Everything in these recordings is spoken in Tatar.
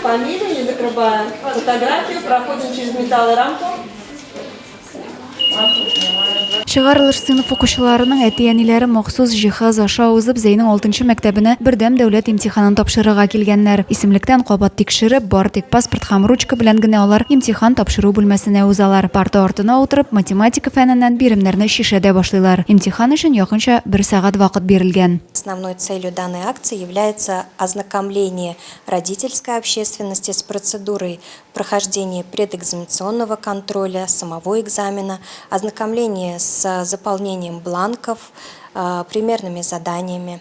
фамилию, не закрывая фотографию, проходим через металл и рамку. Чыгарылыш сыйныф укучыларының әти-әниләре махсус җиһаз аша узып, Зәйнең алтынчы мәктәбенә бердәм дәүләт имтиханын тапшырырга килгәннәр. Исемлектән кабат тикшереп, бары тик паспорт һәм ручка белән генә алар имтихан тапшыру бүлмәсенә узалар. Парта артына утырып, математика фәненнән биремнәрне чишә дә башлыйлар. Имтихан өчен якынча бер сәгать вакыт бирелгән. Основной целью данной акции является ознакомление родительской общественности с процедурой прохождение предэкзаменационного контроля, самого экзамена, ознакомление с заполнением бланков, примерными заданиями.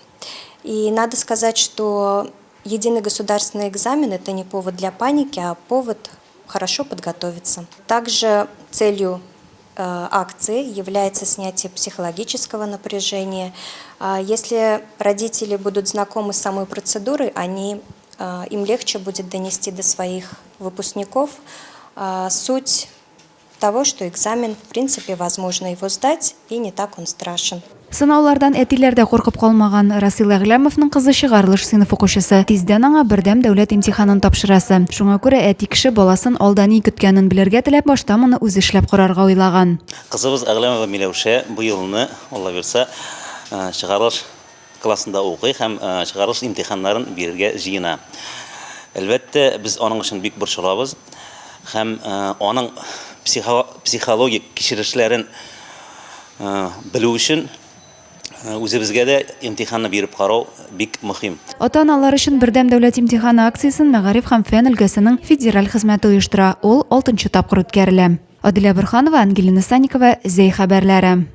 И надо сказать, что единый государственный экзамен – это не повод для паники, а повод хорошо подготовиться. Также целью акции является снятие психологического напряжения. Если родители будут знакомы с самой процедурой, они, им легче будет донести до своих выпускников суть того, что экзамен, в принципе, возможно его сдать, и не так он страшен. Сынаулардан әтиләр дә куркып калмаган. Расил Әгъләмовның кызы чыгарылыш сыйныф укучысы. Тиздән аңа бердәм дәүләт имтиханын тапшырасы. Шуңа күрә әти кеше баласын алда ни көткәнен белергә теләп, башта моны үзе эшләп карарга уйлаган. Кызыбыз Әгъләмова Миләүшә бу елны, Алла бирса, чыгарылыш классында укый һәм чыгарылыш имтиханнарын бирергә җыена. Әлбәттә, без аның өчен бик борчылабыз һәм аның психологик кичерешләрен Белү өчен үзебезгә дә имтиханны биреп карау бик мөһим. Ата-аналар өчен бердәм дәүләт имтиханы акциясен Мәгариф һәм фән өлкәсенең федераль хезмәте оештыра. Ул алтынчы тапкыр үткәрелә. Аделя Борһанова, Ангелина Санникова, Зәй хәбәрләре.